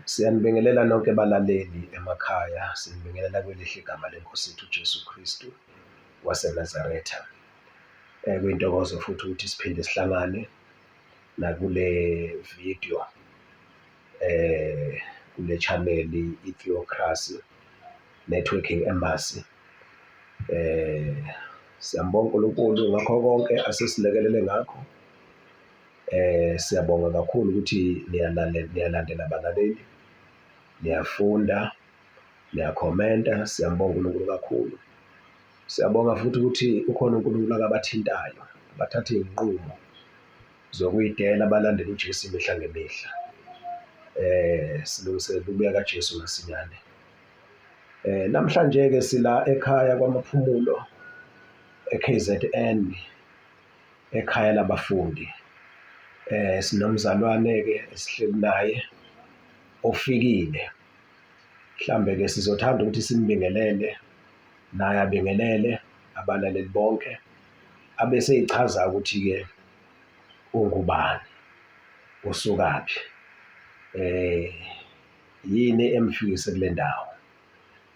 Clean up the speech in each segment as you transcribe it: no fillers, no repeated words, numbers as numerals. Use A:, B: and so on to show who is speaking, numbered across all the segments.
A: Siyanibingelela nonke balaleli emakhaya, sinibingelela kwelihle igama leNkosi yethu uJesu Kristu waseNazaretha. Kuyintokozo futhi ukuthi siphinde sihlangane nakule video, kule chaneli i-Theocracy Networking Embassy. Siyambonga uNkulunkulu ngakho konke asesilekelele ngakho. Siyabonga kakhulu ukuthi niyalandela balaleli, niyafunda, niyakhomenta, siyambonga uNkulunkulu kakhulu. Siyabonga futhi ukuthi ukhona uNkulunkulu akabathintayo, abathatha iy'nqumo zokuy'dela balandele uJesu imihla ngemihla. Silungiselela ukubuya kaJesu masinyane. Namhlanje-ke sila ekhaya kwaMaphumulo e-K_Z_N. Ekhaya labafundi. Sinomzalwane-ke esihleli naye ofikile. Mhlambe-ke sizothanda ukuthi simbingelele, naye abingelele abalaleli bonke, abese eyichaza ukuthi-ke ungubani, usukaphi, yini emfikise kule ndawo.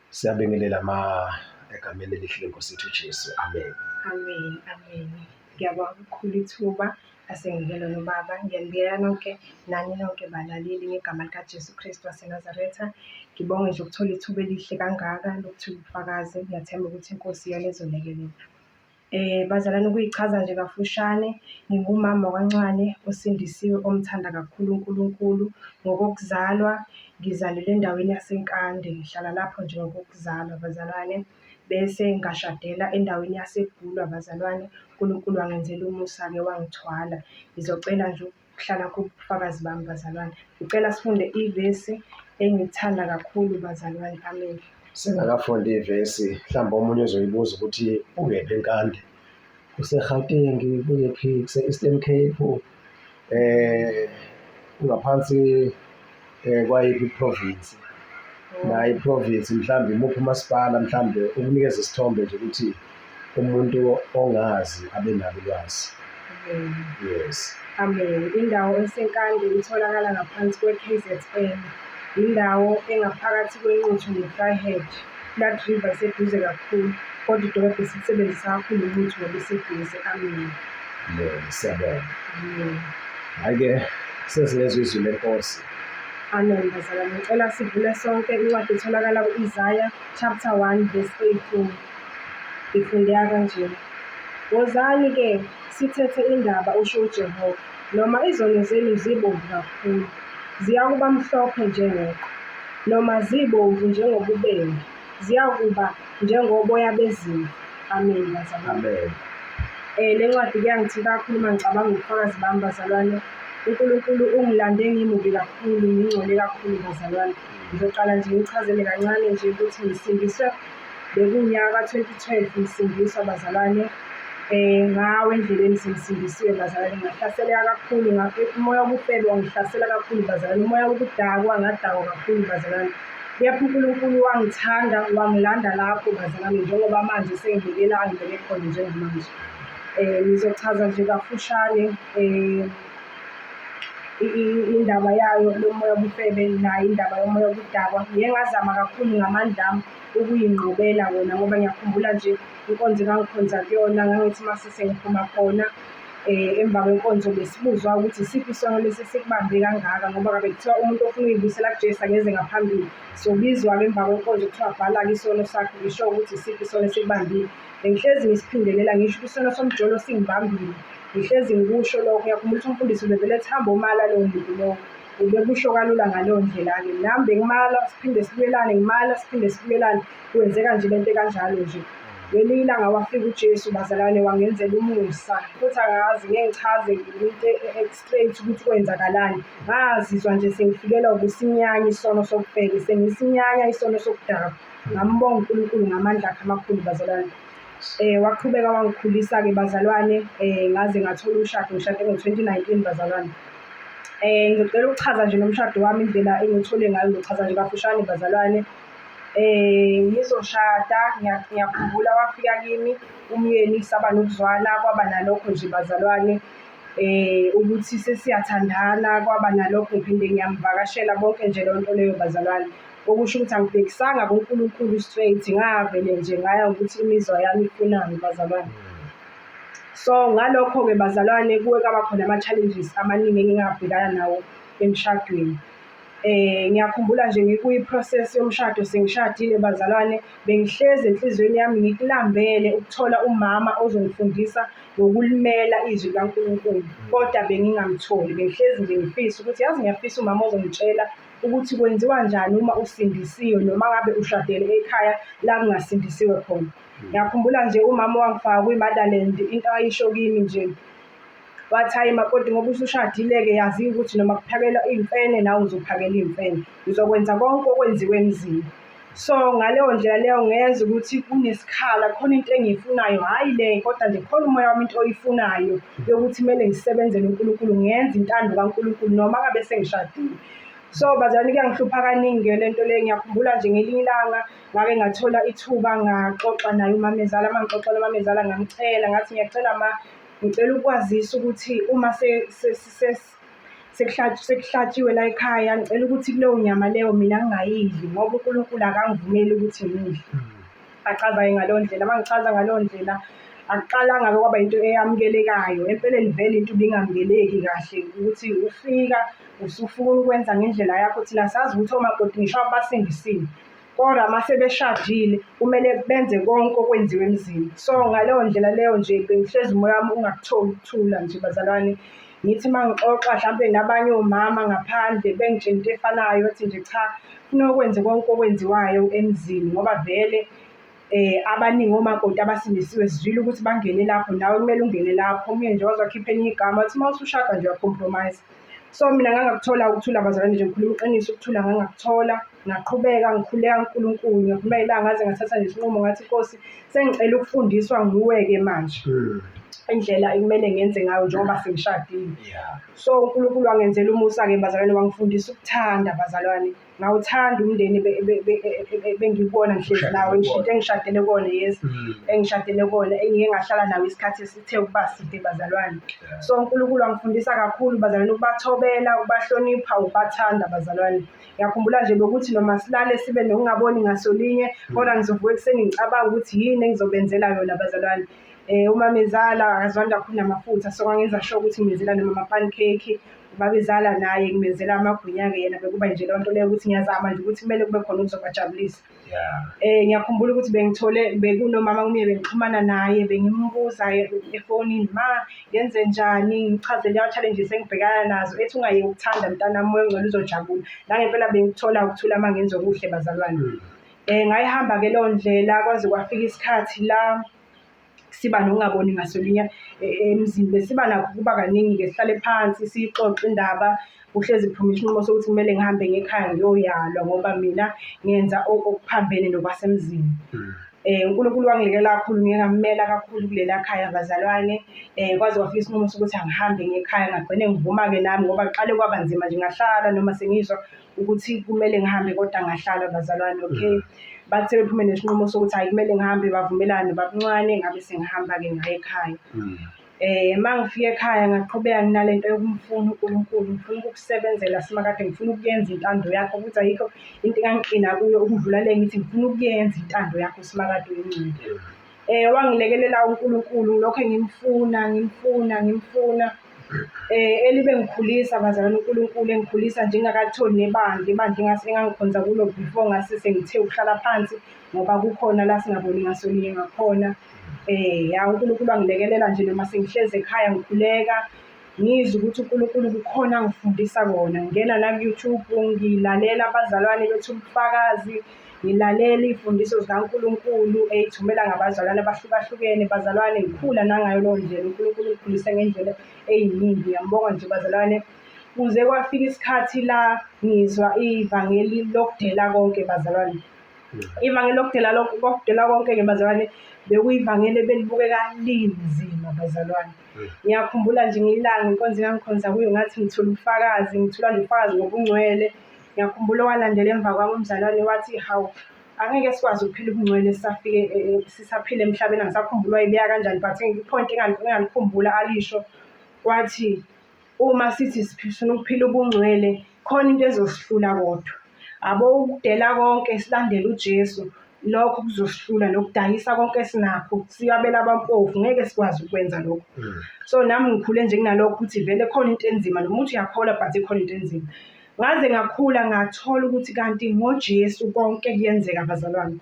A: Siyabingelela ma egameni elihle lenkosi yethu uJesu. Amen.
B: Amen. Amen. Ngiyabonga kakhulu ithuba asenginike lona ubaba. Ngiyanibingelela nonke nani nonke balaleli ngegama likaJesu Kristu waseNazaretha. Ngibonge nje ukuthola ithuba elihle kangaka lokuthola ubufakazi. Ngiyathemba ukuthi iNkosi iyona ezolekelela. Bazalwane ukuyichaza nje kafushane, ngingumama wakwaNcwane osindisiwe omthanda kakhulu uNkulunkulu. Ngokokuzalwa ngizalelwe endaweni yaseNkande, ngihlala lapho nje ngokokuzalwa bazalwane. Bese ngashadela endaweni yaseBhulwa bazalwane, uNkulunkulu wangenzela umusa-ke wangithwala. Ngizocela nje ukuhlala kubufakazi bami bazalwane. Ngicela sifunde ivesi engithanda kakhulu bazalwane. Amen.
A: Singakafundi ivesi, mhlawumbe omunye uzoyibuza ukuthi ukephi eNkande? KuseGauteng, kuyephi, kuse-Eastern Cape, kungaphansi kwayiphi i-province? Nayo i-province mhlawumbe imuphi umasipala mhlawumbe ukunikeza isithombe nje ukuthi umuntu ongazi abe nalo ulwazi. Yes.
B: Amen. Indawo eseNkande itholakala ngaphansi kwe-KZN. Indawo engaphakathi kweNquthu neVryheid. Blood River iseduze kakhulu, kodwa idolobha esilisebenzisa kakhulu iNquthu ngoba iseduze. Amen.
A: Amen. Siyabonga.
B: Amen.
A: Hhayi-ke sesingezwa izwi lenkosi.
B: Amen bazalwane. Ngicela sivule sonke incwadi etholakala ku-Isaya chapter 1 verse 18. Ifundeka kanje. Wozani-ke sithethe indaba, usho uJehova, noma izono zenu zibomvu kakhulu, ziyakuba mhlophe njengeqhwa, noma zibomvu njengobubende, ziyakuba njengoboya bezimvu. Amen bazalwane.
A: Amen.
B: Le ncwadi kuyangithinta kakhulu uma ngicabanga ubufakazi bami bazalwane. UNkulunkulu ungilande ngimubi kakhulu, ngingcole kakhulu bazalwane. Ngizoqala nje ngichazele kancane nje ukuthi ngisindiswe bekuwunyaka ka-2012 ngisindiswa bazalwane. Ngawe endleleni sengisindisiwe bazalwane, ngahlaseleka kakhulu, umoya wobufebe wangihlasela kakhulu bazalwane, umoya wokudakwa ngadakwa kakhulu bazalwane. Kepha uNkulunkulu wangithanda wangilanda lapho bazalwane njengoba manje sengibeke la angibeke khona njengamanje. Ngizochaza nje kafushane indaba yayo lomoya wobufebe nayo indaba yomoya wobudakwa. Ngiye ngazama kakhulu ngamandla ami ukuyinqobela wona ngoba ngiyakhumbula nje inkonzo engangikhonza kuyona ngangithi uma sengiphuma khona emva kwenkonzo besibuzwa ukuthi isiphi isono lesi esikubambe kangaka ngoba kabe kuthiwa umuntu ofuna uyibuyisela kuJesu akeze ngaphambili. Sobizwa-ke emva kwenkonzo kuthiwa bhala-ke isono sakho ngisho ukuthi isiphi isono esikubambile. Bengihlezi ngisiphindelela ngisho ukuthi isono somjolo singibambile. Ngihlezi ngikusho lokho. Uyakhumbula ukuthi umfundisi ubevele ethi hamba omala lowo muntu lowo. Ubekusho kalula ngaleyo ndlela-ke. Nami bengimala siphinde sibuyelane, ngimala siphinde sibuyelane. Kwenzeka nje lento ekanjalo nje. Ngelinye ilanga wafika uJesu bazalwane wangenzela umusa. Futhi angazi ngeke ngichaze into e-straight ukuthi kwenzakalani. Ngazizwa nje sengifikelwa ukusinyanya isono sobufebe, sengisinyanya isono sokudakwa. Ngambonga uNkulunkulu ngamandla akhe amakhulu bazalwane. Waqhubeka wangikhulisa-ke bazalwane, ngaze ngathola umshado, ngishade ngo-2019 bazalwane. Ngizocela ukuchaza nje nomshado wami indlela engiwuthole ngayo, ngizochaza nje kafushane bazalwane. Ngizoshada ngiyakhumbula wafika kimi umyeni saba nokuzwana kwaba nalokho nje bazalwane. Ukuthi sesiyathandana kwaba nalokho ngiphinde ngiyamvakashela bonke nje leyo nto leyo bazalwane. Okusho ukuthi angibhekisanga kuNkulunkulu straight, ngavele nje ngaya ngokuthi imizwa yami ifunani bazalwane. So ngalokho-ke bazalwane kuye kwaba khona ama-challenges amaningi engingabhekana nawo emshadweni. Ngiyakhumbula nje ngikwi-process yomshado sengishadile bazalwane, bengihlezi enhliziyweni yami ngikulambele ukuthola umama ozongifundisa ngokulimela izwi likaNkulunkulu, kodwa bengingamtholi. Bengihlezi nje ngifisa ukuthi yazi ngiyafisa umama ozongitshela ukuthi kwenziwa njani uma usindisiwe noma ngabe ushadele ekhaya la kungasindisiwe khona. Ngiyakhumbula nje umama owangifaka kwi-motherland into ayisho kimi nje wathi hayi makoti ngoba usushadile-ke yazi ukuthi noma kuphakelwa iy'mfene nawe uzophakela iy'mfene uzokwenza konke okwenziwe emzini. So ngaleyo ndlela leyo ngenza ukuthi kunesikhala khona into engiyifunayo hhayi le kodwa nje khona umoya wami into oyifunayo yokuthi kumele ngisebenzele uNkulunkulu ngenze intando kaNkulunkulu noma ngabe sengishadile. So bazalwane kuyangihlupha kaningi-ke le nto le ngiyakhumbula nje ngelinye ilanga ngake ngathola ithuba ngaxoxa naye umamezala, uma ngixoxa nomamezala ngamcela ngathi ngiyacela ma ngicela ukwazisa ukuthi uma sekuhlatshiwe la ekhaya ngicela ukuthi kuleyo nyama leyo mina ngingayidli ngoba uNkulunkulu akangivumeli ukuthi ngidle. Achaza-ke ngaleyo ndlela, uma ngichaza ngaleyo ndlela akuqalanga-ke kwaba into eyamukelekayo. Empeleni vele into ibingamukeleki kahle ukuthi ufika usufuna ukwenza ngendlela yakho. Thina sazi ukuthi omakoti ngisho abasindisiwe kodwa uma sebeshadile kumele benze konke okwenziwa emzini. So ngaleyo ndlela leyo nje bengihlezi umoya wami ungakutholi ukuthula nje bazalwane. Ngithi uma ngixoxa hlampe nabanye omama ngaphandle bengitshela into efanayo ethi nje cha, kufuneka ukwenze konke okwenziwayo emzini ngoba vele abaningi omakoti abasindisiwe sizwile ukuthi bangene lapho nawe kumele ungene lapho. Omunye nje waze wakhipha elinye igama wathi uma usushada nje uya-compromise. So mina ngangakuthola ukuthula bazalwane nje ngikhuluma iqiniso ukuthula ngangakuthola. Ngaqhubeka ngikhuleka kuNkulunkulu ngaphuma ilanga ngaze ngathatha nje isinqumo ngathi Nkosi sengicela ukufundiswa nguwe-ke manje indlela ekumele ngenze ngayo njengoba sengishadile. So uNkulunkulu wangenzela umusa-ke bazalwane wangifundisa ukuthanda bazalwane. Ngawuthanda umndeni bengikubona ngihlezi nawo engishadele kuwona yes engishadele kuwona engike ngahlala nawo isikhathi esithe ukuba side bazalwane. So uNkulunkulu wangifundisa kakhulu bazalwane ukubathobela, ukubahlonipha, ukubathanda bazalwane. Ngiyakhumbula nje bekuthi noma silale sibe nokungaboni ngasolinye kodwa ngizovuka ekuseni ngicabanga ukuthi yini engizobenzela yona bazalwane. Umamezala akazwani kakhulu namafutha so ngangenza sure ukuthi ngimenzela noma ama-pancake. Ubabezala naye ngimenzela amagwinya-ke yena bekuba nje leyo nto leyo ukuthi ngiyazama nje ukuthi kumele kube khona okuzobajabulisa. Ngiyakhumbula ukuthi bengithole bekunomama omunye bengixhumana naye bengimbuza efonini, ma ngenzenjani ngichazele ama-challenges engibhekana nazo ethi ungayeki ukuthanda mntanami umoya ongcwele uzojabula. Nangempela bengikuthola ukuthula uma ngenza okuhle bazalwane. Ngayihamba-ke leyo ndlela kwaze kwafika isikhathi la siba nokungaboni ngasolinye emzini. Besiba nakho ukuba kaningi-ke sihlale phansi siyixoxe indaba, kuhlezi kuphuma isinqumo sokuthi kumele ngihambe ngekhaya ngiyoyalwa ngoba mina ngenza okuphambene nokwasemzini. UNkulunkulu wangilekelela kakhulu, ngiye ngamela kakhulu kulela khaya bazalwane. Kwaze kwafika isinqumo sokuthi angihambe ngekhaya, ngagcine ngivuma-ke nami ngoba kuqale kwaba nzima nje ngahlala noma sengizwa ukuthi kumele ngihambe kodwa ngahlala bazalwane, okay. Bathi sebephume nesinqumo sokuthi hhayi kumele ngihambe bavumelane babuncane ngabe sengihamba-ke ngaya ekhaya. Uma ngifika ekhaya ngaqhubeka nginale nto yokumfuna uNkulunkulu, ngifuna ukukusebenzela Simakade, ngifuna ukuyenza intando yakho ukuthi ayikho into engangixina kuyo ukudlula le ngithi ngifuna ukuyenza intando yakho Simakade oyingcwele. Wangilekelela uNkulunkulu ngilokhu ngimfuna, ngimfuna, ngimfuna. Elibe ngikhulisa bazalwane uNkulunkulu engikhulisa nje ngingakatholi nebandla, ibandla engangikhonza kulo before ngase sengithe ukuhlala phansi ngoba kukhona la singaboni ngasolinye ngakhona. Ya uNkulunkulu wangilekelela nje noma sengihlezi ekhaya ngikhuleka, ngizwe ukuthi uNkulunkulu kukhona angifundisa kona. Ngingena naku-YouTube ngilalela abazalwane bethula ubufakazi, ngilalela iy'mfundiso zikaNkulunkulu ey'thumela ngabazalwane abahlukahlukene. Bazalwane ngikhula nangayo leyo ndlela, uNkulunkulu ungikhulise ngendlela ey'ningi. Ngiyambonga nje bazalwane. Kuze kwafika isikhathi la ngizwa ivangeli lokudela konke bazalwane. Ivangeli lokudela lokudela konke-ke bazalwane bekuyivangeli ebelibukeka linzima bazalwane. Ngiyakhumbula nje ngelanga inkonzo engangikhonza kuyo ngathi ngithula ubufakazi, ngithula nje ubufakazi ngobungcwele. Ngiyakhumbula owalandela emva kwami umzalwane wathi, hawu angeke sikwazi ukuphila ubungcwele sisafike sisaphila emhlabeni. Angisakhumbuli wayibeka kanjani but i-point engalikhumbula alisho. Kwathi uma sithi sifuna ukuphila ubungcwele, khona into ezosihlula kodwa. Abo ukudela konke silandele uJesu, lokho kuzosihlula nokudayisa konke esinakho siyabela abampofu, ngeke sikwazi ukwenza lokho. So nami ngikhule nje kunalokho ukuthi vele khona into enzima, noma uthi uyakholwa but ikhona into enzima. Ngaze ngakhula ngathola ukuthi kanti ngoJesu konke kuyenzeka bazalwane.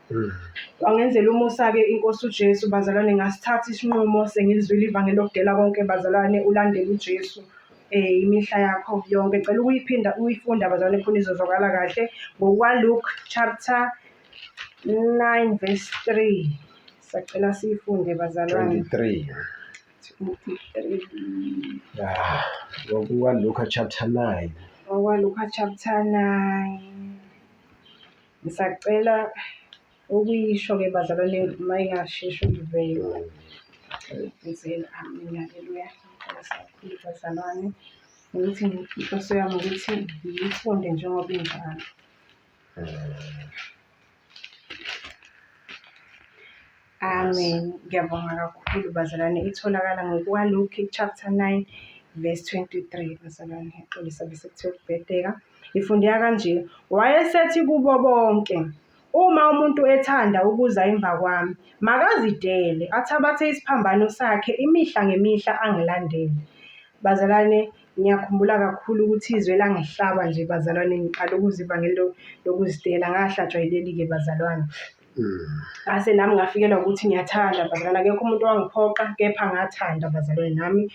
B: Wangenzela umusa-ke inkosi uJesu bazalwane, ngasithatha isinqumo sengilizwile ivangeli lokudela konke bazalwane, ulandele uJesu imihla yakho yonke. Ngicela ukuyiphinda uyifunda bazalwane khona izozwakala kahle ngokwaLuke chapter 9 verse 3. Sacela siyifunde bazalwane.
A: 23.
B: 23.
A: Ah, ngokukaLuka chapter 9.
B: OkwaLuka chapter 9. Ngisacela ukuyisho-ke bazalwane uma ingasheshi ukuvela. Ngizela, amen, haleluya. Ngixolisa kakhulu bazalwane ukuthi inhloso yami ukuthi ngiyifunde njengoba injalo. Amen. Ngiyabonga kakhulu bazalwane. Itholakala ngokukaLuke chapter 9 verse 23 bazalwane. Ngiyaxolisa bese kuthiwa ukubhedeka. Ifundeka kanje, wayesethi kubo bonke, uma umuntu ethanda ukuza emva kwami, makazidele, athabathe isiphambano sakhe imihla ngemihla angilandele. Bazalwane, ngiyakhumbula kakhulu ukuthi izwi elangihlaba nje bazalwane, ngiqala ukuzwa ivangeli lokuzidela, ngahlatshwa yileli-ke bazalwane. Ngase nami ngafikelwa ukuthi ngiyathanda bazalwane, akekho umuntu owangiphoqa kepha ngathanda bazalwane nami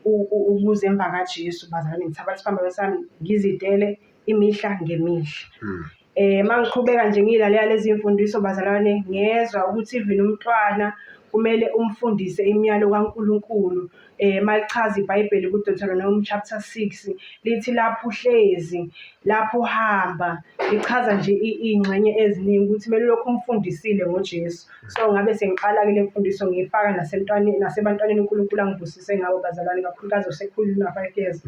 B: ukuza emva kaJesu bazalwane, ngithabathe isiphambano sami ngizidele imihla ngemihla. Uma ngiqhubeka nje ngiyilalela lezi mfundiso bazalwane, ngezwa ukuthi even umntwana kumele umfundise imiyalo kaNkulunkulu. Malichaza iBhayibheli kuDeuteronomy chapter 6 lithi lapho uhlezi, lapho uhamba, lichaza nje iy'ngxenye eziningi ukuthi kumele ulokhu umfundisile ngoJesu. So ngabe sengiqala-ke le mfundiso ngiyifaka nasemntwaneni nasebantwaneni uNkulunkulu angibusise ngabo bazalwane, kakhulukazi osekhulile una-five years.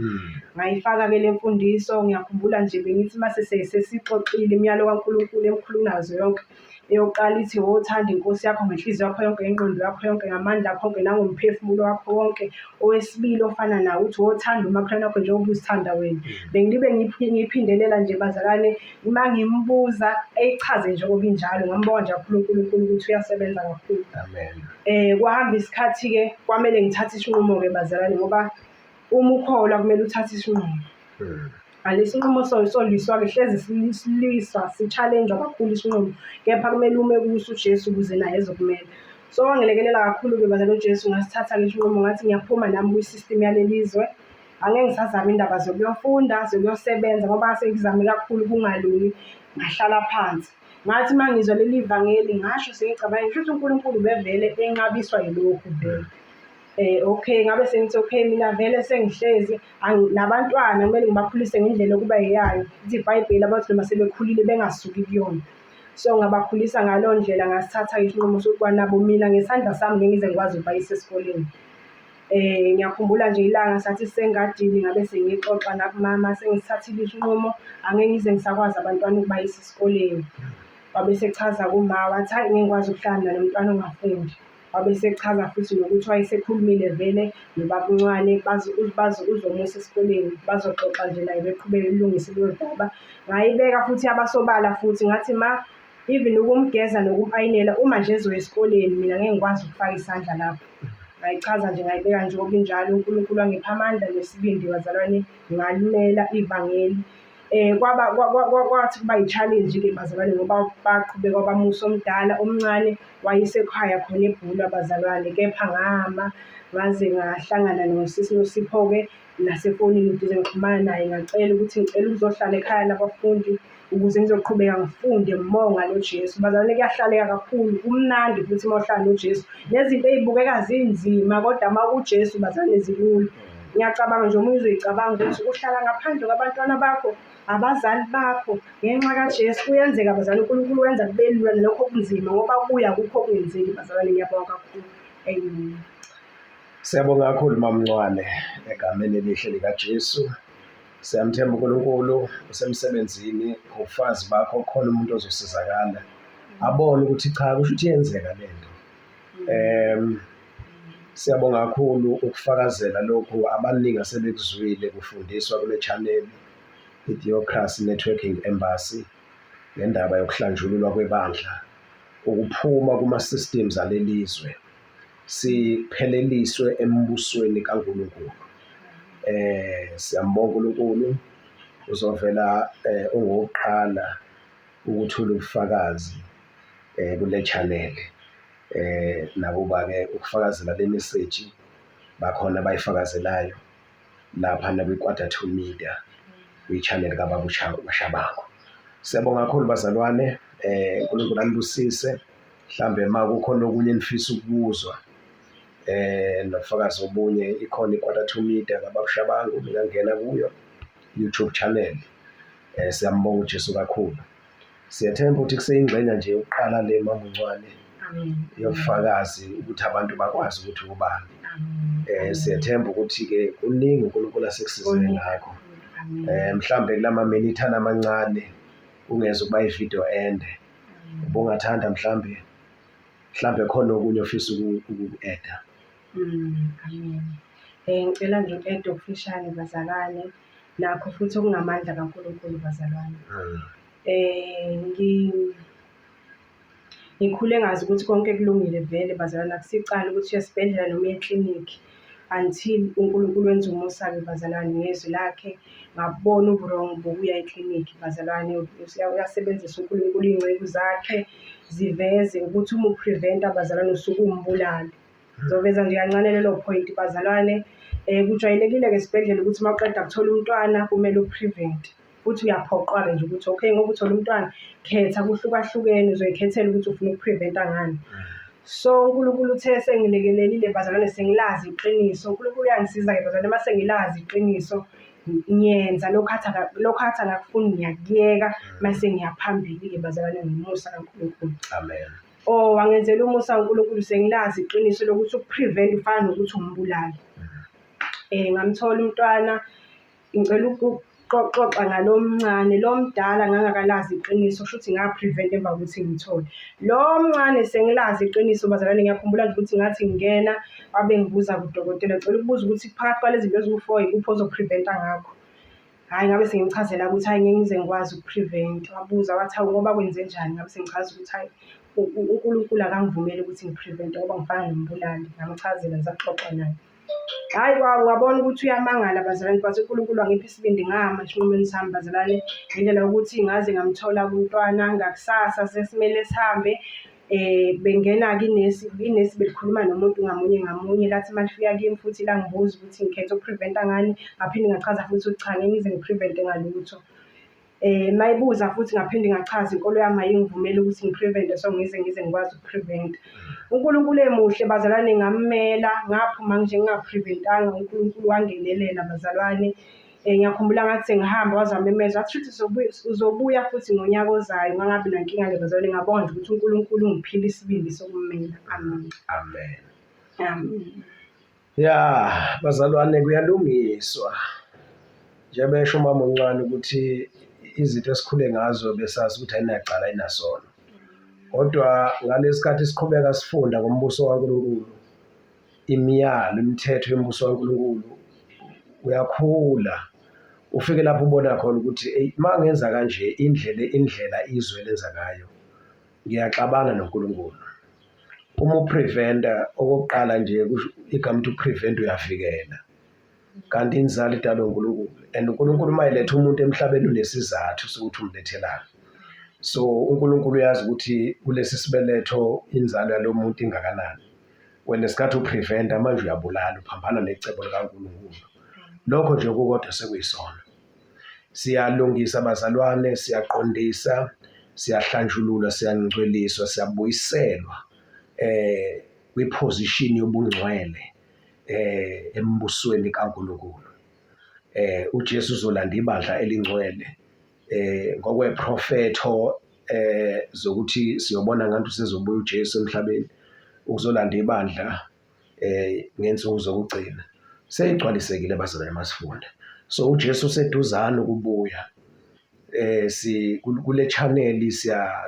B: Ngayifaka-ke le mfundiso, ngiyakhumbula nje bengithi uma sesixoxile imiyalo kaNkulunkulu emkhulu kunazo yonke. Eyokuqala ithi wothanda inkosi yakho ngenhliziyo yakho yonke, ngengqondo yakho yonke, ngamandla akho onke, nangomphefumulo wakho wonke. Owesibili ofana nawo uthi wothanda umakhelwane wakho njengoba uzithanda wena. Bengibe ngiyiphindelela nje bazalwane, uma ngimbuza eyichaze njengoba injalo, ngambonga nje kakhulu uNkulunkulu ukuthi uyasebenza kakhulu.
A: Amen.
B: Kwahamba isikhathi-ke kwamele ngithathe isinqumo-ke bazalwane ngoba uma ukholwa kumele uthathe isinqumo. Ngalesi nqumo solwiswa-ke hlezi silwiswa si-challenge-wa kakhulu isinqumo, kepha kumele ume kuso uJesu ukuze naye ezokumela. So wangilekelela kakhulu-ke bazalwane uJesu, ngasithatha-ke isinqumo ngathi ngiyaphuma nami kwi-system yaleli zwe. Angeke ngisazama indaba zokuyofunda, zokuyosebenza ngoba sengizame kakhulu kungalungi, ngahlala phansi. Ngathi uma ngizwa leli vangeli ngasho sengicabanga ngisho ukuthi uNkulunkulu ubevele enqabiswa yilokhu vele. Okay ngabe sengithi okay mina vele sengihlezi nabantwana kumele ngibakhulise ngendlela okuba eyayo. Lithi iBhayibheli abathi noma sebekhulile bengasuki kuyona. So ngabakhulisa ngaleyo ndlela ngasithatha-ke isinqumo sokuthi kwanabo mina ngesandla sami ngeke ngize ngikwazi ukubayisa esikoleni. Ngiyakhumbula nje ilanga sathi sisengadini ngabe sengixoxa nakumama sengisithathile isinqumo angeke ngize ngisakwazi abantwana ukubayisa esikoleni. Wabe esechaza kuma wathi hhayi ngeke ngikwazi ukuhlala mina nomntwana ongafundi. Wabe esechaza futhi nokuthi wayesekhulumile vele nobaba uNcwane uzomusa esikoleni bazoxoxa nje naye beqhubeke belungise lolo daba. Ngayibeka futhi yabasobala futhi ngathi ma even ukumgeza nokum-ayinela uma nje ezoya esikoleni mina ngeke ngikwazi ukufaka isandla lapho. Ngayichaza nje ngayibeka njengoba injalo, uNkulunkulu wangipha amandla nesibindi bazalwane ngalimela ivangeli. Kwaba kwathi kuba i-challenge-ke bazalwane ngoba baqhubeka bamusa omdala, omncane wayesekhaya khona eBhulwa bazalwane. Kepha ngama ngaze ngahlangana nosisi Nosipho-ke nasefonini ukuze ngixhumane naye ngacela ukuthi ngicela ukuzohlala ekhaya labafundi ukuze ngizoqhubeka ngifunde more ngalo Jesu. Bazalwane kuyahlaleka kakhulu, kumnandi futhi uma uhlala noJesu. Nezinto ey'bukeka zinzima kodwa uma kuJesu bazalwane zilula. Ngiyacabanga nje omunye uzoyicabanga ukuthi uhlala ngaphandle kwabantwana bakho, abazali bakho ngenxa kaJesu. Kuyenzeka bazalwane, uNkulunkulu wenza kube lula nalokho okunzima ngoba kuya akukho okungenzeki bazalwane. Ngiyabonga kakhulu. Amen.
A: Siyabonga kakhulu MaMncwane egameni elihle likaJesu. Siyamthemba uNkulunkulu usemsebenzini ngobufazi bakho khona umuntu ozosizakala abone ukuthi cha kusho ukuthi iyenzeka lento. Siyabonga kakhulu ukufakazela lokhu abaningi asebekuzwile kufundiswa kule channel i-Theocracy Networking Embassy ngendaba yokuhlanjululwa kwebandla, ukuphuma kuma-systems alelizwe, sipheleliswe embusweni kaNkulunkulu. Siyambonga uNkulunkulu uzovela ungowokuqala ukuthula ubufakazi kule channel. Nakuba-ke ukufakazela le message bakhona abayifakazelayo laphana kwi-Quarter to Media kwi-channel kaBaba uShabangu. Siyabonga kakhulu bazalwane, uNkulunkulu anibusise. Mhlambe uma kukhona okunye enifisa ukukuzwa nobufakazi obunye, ikhona i-Quarter to Media kaBaba uShabangu, ningangena kuyo YouTube channel. Siyambonga uJesu kakhulu. Siyathemba ukuthi kuseyingxenye nje yokuqala le Mama uNcwane yobufakazi ukuthi abantu bakwazi ukuthi ubani. Siyathemba ukuthi-ke kuningi uNkulunkulu asekusize ngakho. Mhlambe kulama minithana amancane kungeze ukuba ividiyo ende. Ubungathanda mhlambe mhlambe khona okunye ofisa ukuku-eda.
B: Amen. Ngicela nje uku-eda okufushane bazalwane. Nakho futhi okungamandla kaNkulunkulu bazalwane. Ngikhule ngazi ukuthi konke kulungile vele bazalwane, akusicala ukuthi uye esibhedlela noma uye eklinikhi until uNkulunkulu wenza umusa-ke bazalwane ngezwi lakhe, ngabona ubu-wrong bokuya eklinikhi bazalwane. Uyasebenzisa uNkulunkulu iy'nceku zakhe ziveze ukuthi uma u-prevent-a bazalwane usuke uwumbulali. Ngizoveza nje kancane lelo point bazalwane. Kujwayelekile-ke esibhedlela ukuthi uma uqeda kuthola umntwana kumele u-prevent-e. Futhi uyaphoqwa-ke nje ukuthi okay ngoba uthole umntwana, khetha kuhlukahlukene uzoyikhethela ukuthi ufuna uku-prevent-a ngani. So uNkulunkulu uthe sengilekelelile bazalwane sengilazi iqiniso, uNkulunkulu uyangisiza-ke bazalwane uma sengilazi iqiniso ngiyenza lokhu athi lokhu athi angakufuni ngiyakuyeka mase ngiya phambili-ke bazalwane ngomusa kaNkulunkulu.
A: Amen.
B: Oh, wangenzela umusa uNkulunkulu sengilazi iqiniso lokuthi uku-prevent ufana nokuthi umbulali. Ngamthola umntwana, ngicela ukuxoxa ngalo mncane, lo mdala ngangakalazi iqiniso kusho ukuthi nga-prevent emva kokuthi ngimthole. Lo mncane sengilazi iqiniso bazalwane, ngiyakhumbula nje ukuthi ngathi ngingena wabe ngibuza kudokotela, ngicela ukubuza ukuthi phakathi kwalezi zinto eziwu-four ikuphi ozo-prevent-a ngakho? Hhayi ngabe sengimchazela ukuthi hhayi ngeke ngize ngikwazi uku-prevent-a. Wabuza wathi, hawu ngoba kwenzenjani? Ngabe sengichaza ukuthi hhayi uNkulunkulu akangivumeli ukuthi ngi-prevent-e ngoba ngifana nombulali. Ngamchazela ngisaxoxa naye. Hhayi wabona ukuthi uyamangala bazalwane but uNkulunkulu wangipha isibindi ngama esinqumweni sami bazalwane ngendlela yokuthi ngaze ngamthola umntwana ngakusasa sesimele sihambe. Bengena-ke inesi, inesi belikhuluma nomuntu ngamunye ngamunye, lathi uma lifika kimi futhi langibuza ukuthi ngikhetha uku-prevent-a ngani, ngaphinde ngachaza futhi ukuthi cha ngeke ngize ngi-prevent-e ngalutho. Uma ebuza futhi ngaphinde ngachaza inkolo yami ayingivumeli ukuthi ngi-prevent-e so ngize ngize ngikwazi uku-prevent-a. UNkulunkulu emuhle bazalwane ngammela, ngaphuma nje nginga-prevent-anga uNkulunkulu wangenelela bazalwane. Ngiyakhumbula ngathi sengihamba waze wamemeza wathi shuthi uzobuya futhi ngonyaka ozayo. Ngangabi nankinga-ke bazalwane, ngabonga nje ukuthi uNkulunkulu ungiphile isibindi sokummela. Amen.
A: Amen.
B: Amen.
A: Ya, bazalwane kuyalungiswa. Njengoba esho umama omncane ukuthi izinto esikhule ngazo besazi ukuthi ayinacala ayinasono. Kodwa ngalesi khathi siqhubeka sifunda ngombuso kaNkulunkulu, imiyalo, imithetho yombuso kaNkulunkulu, uyakhula ufike lapho ubona khona ukuthi eyi uma ngenza kanje indlela indlela izwe lenza ngayo ngiyaxabana noNkulunkulu. Uma u-prevent-a okokuqala nje igama ukuthi u-prevent uyavikela. Kanti inzalo idalwe uNkulunkulu and uNkulunkulu uma eletha umuntu emhlabeni unesizathu sokuthi umlethelani. So uNkulunkulu uyazi ukuthi kulesi sibeletho inzalo yalo muntu ingakanani. Wena ngesikhathi u-prevent-a manje uyabulala uphambana necebo likaNkulunkulu. Lokho nje kukodwa sekuyisono. Siyalungisa bazalwane, siyaqondisa, siyahlanjululwa, siyangcweliswa, siyabuyiselwa kwi-position yobungcwele embusweni kaNkulunkulu. UJesu uzolanda ibandla elingcwele ngokweprofetho zokuthi siyobona ngathi usezobuya uJesu emhlabeni ukuzolanda ibandla ngensuku zokugcina. Seyigcwalisekile bazalwane masifunda. So uJesu useduzane ukubuya. Si kule channel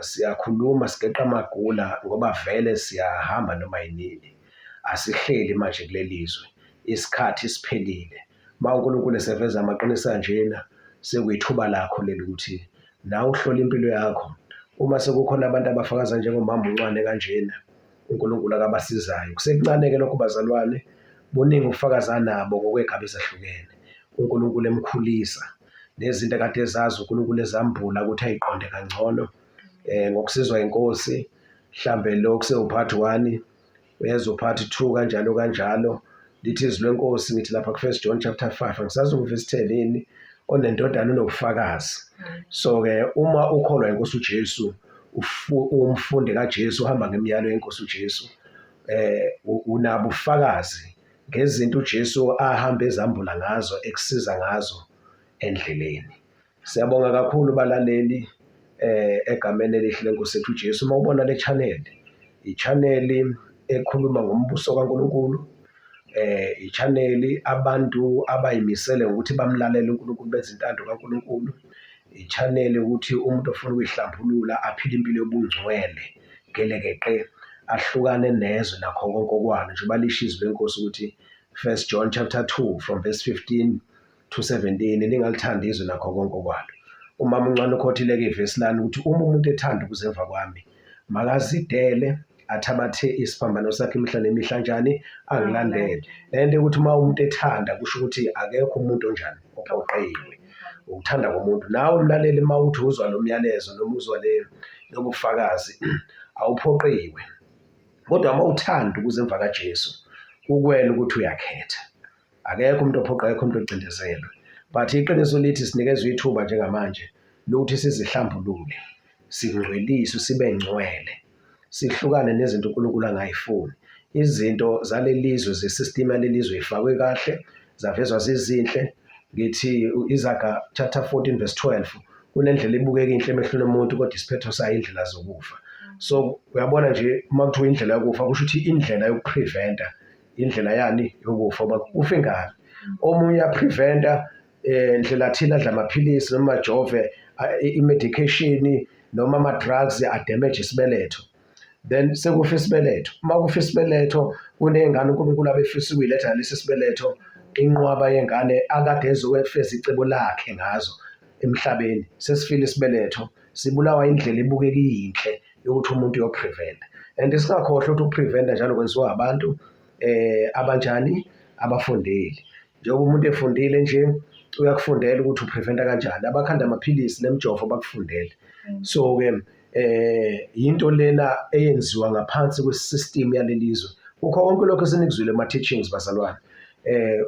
A: siyakhuluma sigeqa amagula ngoba vele siyahamba noma yinini. Asihleli manje kuleli zwe, isikhathi siphelile. Uma uNkulunkulu eseveza amaqiniso anjena, sekuyithuba lakho leli ukuthi nawe uhlole impilo yakho. Uma sekukhona abantu abafakaza njengomama uNcwane kanjena, uNkulunkulu akabasizayo. Kusekuncane-ke lokho bazalwane, buningi ubufakazi anabo ngokwey'gaba ezahlukene. uNkulunkulu emkhulisa nezinto akade ezazi uNkulunkulu ezambula ukuthi ayiqonde kangcono ngokusizwa inkosi mhlambe lo kusewupart 1 uyeza upart 2 kanjalo kanjalo lithi izwi lenkosi ngithi lapha ku-First John chapter 5 angisazi ungivesi 10 yini onendodana unobufakazi so ke uma ukholwa inkosi uJesu umfundi kaJesu uhamba ngemiyalo yenkosi uJesu unabufakazi ngezinto uJesu ahamba ezambula ngazo ekusiza ngazo endleleni. Siyabonga kakhulu balaleli egameni elihle lenkosi yethu uJesu. Uma ubona le channel, i-channel ekhuluma ngombuso kaNkulunkulu, i-channel abantu abayimisele ngokuthi bamlalele uNkulunkulu benze intando kaNkulunkulu, i-channel ukuthi umuntu ofuna ukuyihlambulula aphile impilo yobungcwele gelekeqe ahlukane nezwe nakho konke okwalo njengoba lisho izwi lenkosi ukuthi First John chapter 2 from verse 15 to 17 ningalithandi izwe nakho konke okwalo. Umama uNcwane ukhothile-ke ivesi lani ukuthi uma umuntu ethanda ukuza emva kwami makazidele athabathe isiphambano sakhe imihla nemihla njani angilandele. Le nto yokuthi uma umuntu ethanda kusho ukuthi akekho umuntu onjani ophoqiwe ukuthanda komuntu. Nawe mlaleli uma uthi uzwa lo myalezo noma uzwa le lobufakazi awuphoqiwe kodwa uma uthanda ukuza emva kaJesu kukwena ukuthi uyakhetha. Akekho umuntu ophoqa, akekho umuntu ocindezelwe. But iqiniso lithi sinikezwe ithuba njengamanje lokuthi sizihlambulule, singcweliswe, sibe ngcwele, sihlukane nezinto uNkulunkulu angayifuni. Izinto zaleli zwe, ze-system yaleli zwe ifakwe kahle, zavezwa zizinhle. Ngithi Izaga chapter 14 verse 12 kunendlela ebukeka inhle emehlweni omuntu kodwa isiphetho sayo indlela zokufa. So uyabona nje uma kuthiwa indlela yokufa kusho ukuthi indlela yokupreventa indlela yani yokufa uba kufa ingane omunye uyapreventa ndlela thile adla amaphilisi noma ajove i-medication noma ama-drugs adamage isibeletho then sekufa isibeletho uma kufa isibeletho kuney'ngane uNkulunkulu abefisa ukuyiletha ngalesi sibeletho inqwaba yengane akade ezokwefeza icebo lakhe ngazo emhlabeni sesifile isibeletho sibulawa indlela ebukeka iyinhle yokuthi umuntu uyopreventa and singakhohlwa ukuthi ukupreventa njalo kwenziwa abantu abanjani abafundile njengoba umuntu efundile nje uyakufundela ukuthi upreventa kanjani abakhanda amaphilisi nemijovo bakufundele so ke yinto lena eyenziwa ngaphansi kwesystem yalelizwe kukho konke lokho esenikuzwile ema teachings bazalwane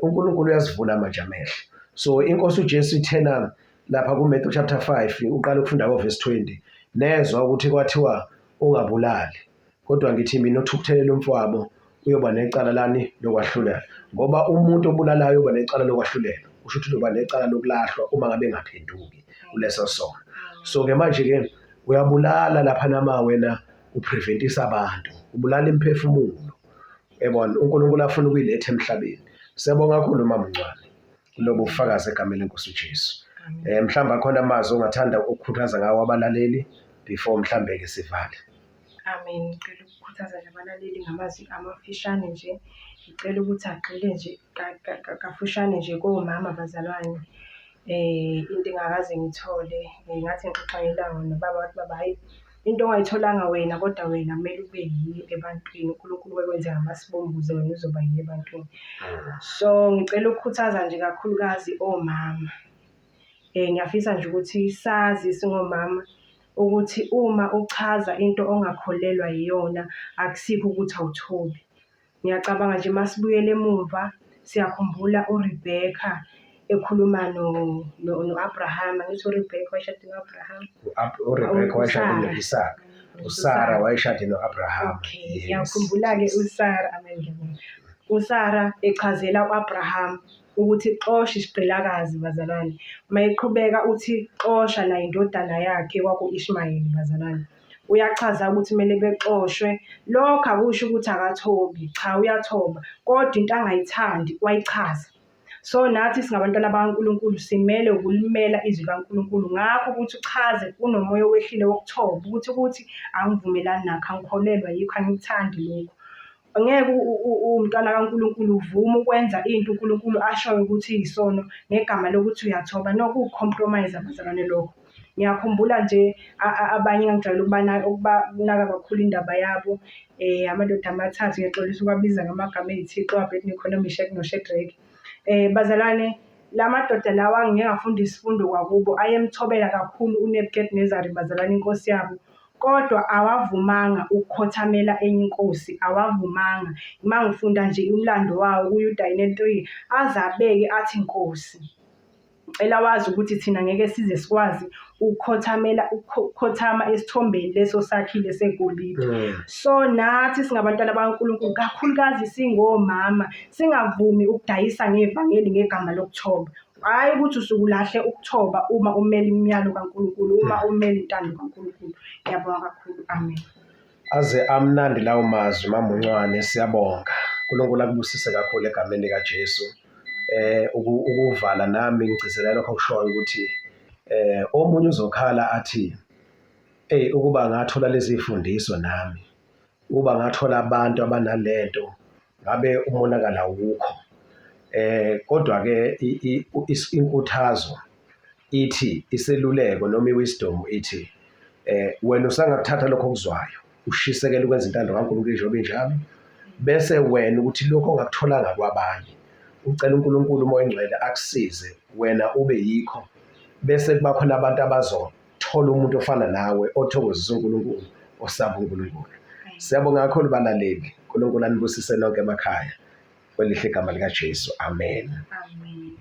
A: uNkulunkulu uyasivula manje amehlo so inkosi uJesu ithena lapha kuMatthew chapter 5 uqala ukufunda ngo-verse 20 nezwa ukuthi kwathiwa ungabulali kodwa ngithi mina othukuthelela umfowabo uyoba necala lani lokwahlulela ngoba umuntu obulalayo uyoba necala lokwahlulela kusho ukuthi uyoba necala lokulahlwa uma ngabe engaphenduki kuleso sono so ke manje ke uyabulala lapha nama wena upreventisa abantu ubulala imiphefumulo ebona uNkulunkulu afuna ukuyiletha emhlabeni siyabonga kakhulu mama Ncwane kulobu bufakazi egameni lenkosi uJesu. Mhlawumbe akhona amazwi ongathanda ukukhuthaza ngawo abalaleli before mhlambe ke sivale.
B: Amen. Ngicela ukukhuthaza nje abalaleli ngamazwi amafishane nje. Ngicela ukuthi agxile nje kafushane nje komama bazalwane. Into engakaze ngithole ngathi ngixoxa ngelanga nobaba wathi baba hhayi into ongayitholanga wena kodwa wena kumele ube yiyo ebantwini. UNkulunkulu wekwenze ngamasibomu ukuze wena uzoba yiyo ebantwini. So ngicela ukukhuthaza nje kakhulukazi omama. Ngiyafisa nje ukuthi sazi singomama ukuthi uma uchaza into ongakholelwa yiyona akusikho ukuthi awuthobi. Ngiyacabanga nje uma sibuyela emumva siyakhumbula uRebecca ekhuluma no-Abrahama, angithi uRebecca wayeshade no-Abrahama?
A: URebecca wayeshade no-Isaka, uSara wayeshade no-Abrahama.
B: Okay, ngiyakhumbula-ke uSara, amen ngiyabonga. USara echazela u-Abraham ukuthi xosha isigqilakazi bazalwane. Uma eqhubeka uthi xosha nayo indodana yakhe kwaku-Ishmayeli bazalwane. Uyachaza ukuthi kumele bexoshwe. Lokho akusho ukuthi akathobi, cha uyathoba, kodwa into angayithandi wayichaza. So nathi singabantwana bakaNkulunkulu simele ukulimela izwi likaNkulunkulu. Ngakho ukuthi uchaze kunomoya owehlile wokuthoba ukuthi ukuthi angivumelani nakho, angikholelwa yikho, angikuthandi lokhu. Angeke uwumntwana kaNkulunkulu uvume ukwenza into uNkulunkulu ashoyo ukuthi iyisono ngegama lokuthi uyathoba. No, kuwuku-compromise-a bazalwane lokho. Ngiyakhumbula nje abanye engangijwayele ukubanaka kakhulu indaba yabo, amadoda amathathu, ngiyaxolisa ukuwabiza ngamagama ey'thixo, o-Abednego, noMishek noShadrack. Bazalwane, la madoda lawa ngike ngafunda isifundo kwakubo, ayemthobela kakhulu uNebuchadnezzar bazalwane inkosi yabo. Kodwa awavumanga ukukhothamela enye inkosi, awavumanga. Uma ngifunda nje umlando wawo kuYuda 3, aze abeke athi Nkosi, ngicela wazi ukuthi thina ngeke size sikwazi ukukhothamela ukukhothama esithombeni leso sakhile segolide. So nathi singabantwana bakaNkulunkulu, kakhulukazi singomama, singavumi ukudayisa ngevangeli ngegama lokuthoba. Hhayi ukuthi usuke ulahle ukuthoba uma umele imiyalo kaNkulunkulu, uma umele intando kaNkulunkulu. Ngiyabonga kakhulu. Amen.
A: Aze amnandi lawo mazwi mamuncwane siyabonga. uNkulunkulu akubusise kakhulu egameni likaJesu. Ukuvala nami ngigcizelela lokho okushoyo ukuthi omunye uzokhala athi ey ukuba ngathola lezi zifundiso nami ukuba ngathola abantu abanalento ngabe umonakalo awukho. Kodwa ke inkuthazo ithi iseluleko noma iwisdom ithi wena usangakuthatha lokho okuzwayo ushisekele ukwenza intando kaNkulunkulu njengoba injalo bese wena ukuthi lokho ongakutholanga kwabanye ucela uNkulunkulu uMoya oNgcwele akusize wena ube yikho bese kuba khona abantu abazothola umuntu ofana nawe othokozisa uNkulunkulu osaba uNkulunkulu. Siyabonga kakhulu balaleli. uNkulunkulu anibusise nonke emakhaya. Kwelihle igama likaJesu. Amen.
B: Amen.